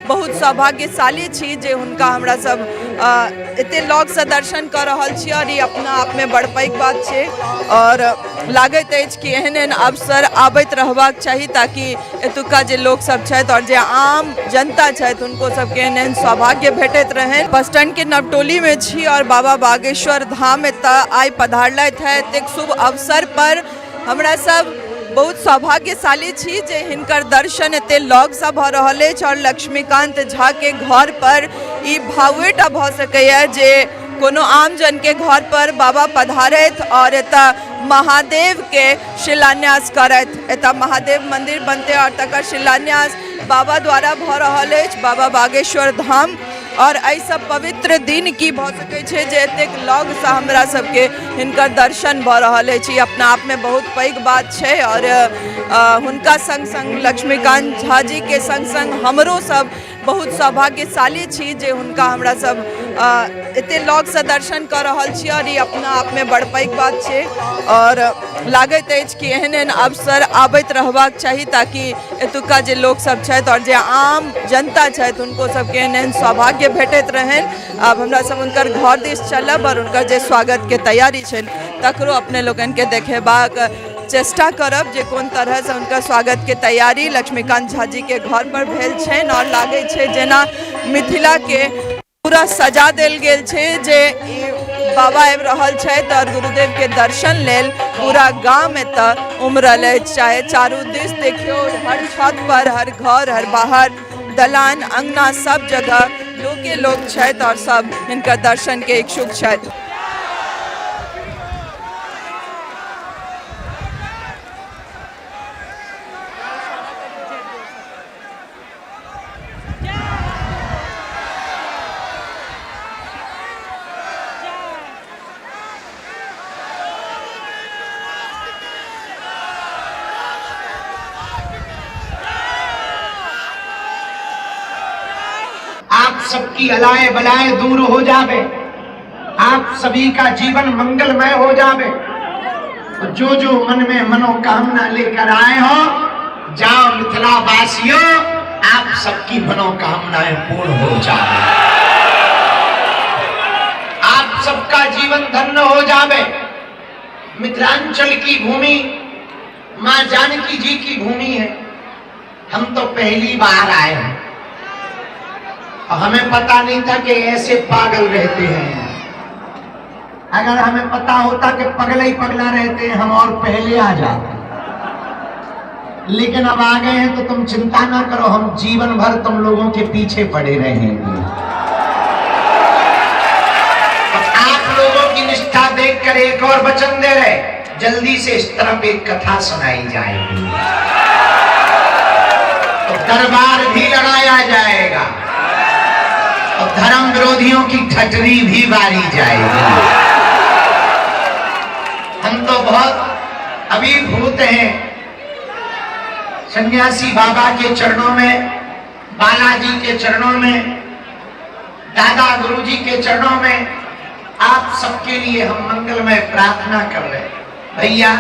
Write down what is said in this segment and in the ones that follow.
बहुत सौभाग्यशाली छी जे हुनका हमरा सब एते लगसँ दर्शन कऽ रहल छी आओर ई अपना आपमे बड़ पैघ बात छै। आओर लागैत अछि कि एहन एहन अवसर आबैत रहबाक चाही ताकि एतुका जे लोकसब छथि आओर जे आम जनता छथि हुनको सबके एहन एहन सौभाग्य भेटैत रहनि। बस स्टैंडके नवटोलीमे छी आओर बाबा बागेश्वर धाम एतऽ आइ पधारलथि हँ। एतेक शुभ अवसर पर हमरा सब बहुत सौभाग्यशाली छी जे हिनकर दर्शन एते लगसँ भऽ रहल अछि आओर लक्ष्मीकान्त झाके घर पर ई भावेटा भऽ सकैए जे कोनो आम जनके घर पर बाबा पधारथि आओर एतऽ महादेवके शिलान्यास करथि। एतऽ महादेव मन्दिर बनतै आओर तकर शिलान्यास बाबा द्वारा भऽ रहल अछि, बाबा बागेश्वर धाम। आओर एहिसँ पवित्र दिन की भऽ सकै छै जे एतेक लगसँ हमरा सबके हिनकर दर्शन भऽ रहल अछि। ई अपना आपमे बहुत पैघ बात छै। आओर हुनका सङ्ग सङ्ग लक्ष्मीकान्त झा जीके सङ्ग सङ्ग हमरो सब बहुत सौभाग्यशाली छी जे हुनका हमरा सब एते लगसँ दर्शन कऽ रहल छी आओर ई अपना आपमे बड़ पैघ बात छै। आओर लागैत अछि कि एहन एहन अवसर आबैत रहबाक चाही ताकि एतुका जे लोकसब छथि आओर जे आम जनता छथि हुनको सबके एहन एहन सौभाग्य भेटैत रहनि। आब हमरा सब हुनकर घर दिस चलब आओर हुनकर जे स्वागतके तैयारी छनि तकरो अपने लोकनिके देखेबाक चेष्टा करब जे कोन तरहसँ हुनकर स्वागतके तैयारी लक्ष्मीकान्त झा जीके घर पर भेल छनि। आओर लागै छै जेना मिथिलाके पूरा सजा देल गेल छै जे ई बाबा आबि रहल छथि आओर गुरुदेवके दर्शन लेल पूरा गाम एतऽ उमड़ल अछि। चाहे चारू दिस देखियौ, हर छत पर, हर घर, हर बाहर, दलान, अंगना, सब जगह लोके लोक छथि आओर सब हिनकर दर्शनके इच्छुक छथि। आप सबकी अलाए बलाए दूर हो जावे, आप सभी का जीवन मंगलमय हो जावे। तो जो जो मन में मनोकामना लेकर आए हो, जाओ मिथिला वासियों, आप सबकी मनोकामनाएं पूर्ण हो जावे, आप सबका जीवन धन्य हो जावे। मिथिलांचल की भूमि माँ जानकी जी की भूमि है। हम तो पहली बार आए हैं और हमें पता नहीं था कि ऐसे पागल रहते हैं। अगर हमें पता होता कि पगले ही पगला रहते हैं, हम और पहले आ जाते। लेकिन अब आ गए हैं तो तुम चिंता ना करो, हम जीवन भर तुम लोगों के पीछे पड़े रहेंगे। तो आप लोगों की निष्ठा देखकर एक और वचन दे रहे, जल्दी से इस तरफ एक कथा सुनाई जाएगी, तो दरबार भी लगाया जाएगा और धर्म विरोधियों की ठटरी भी बारी जाएगी। हम तो बहुत अभिभूत हैं सन्यासी बाबा के चरणों में, बालाजी के चरणों में, दादा गुरुजी के चरणों में। आप सबके लिए हम मंगलमय प्रार्थना कर रहे हैं। भैया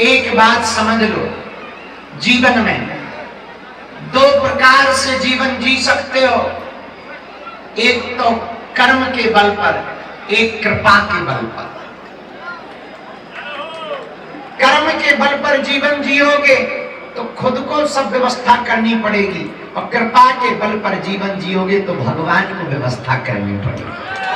एक बात समझ लो, जीवन में दो प्रकार से जीवन जी सकते हो, एक तो कर्म के बल पर, एक कृपा के बल पर। कर्म के बल पर जीवन जियोगे तो खुद को सब व्यवस्था करनी पड़ेगी, और कृपा के बल पर जीवन जियोगे तो भगवान को व्यवस्था करनी पड़ेगी।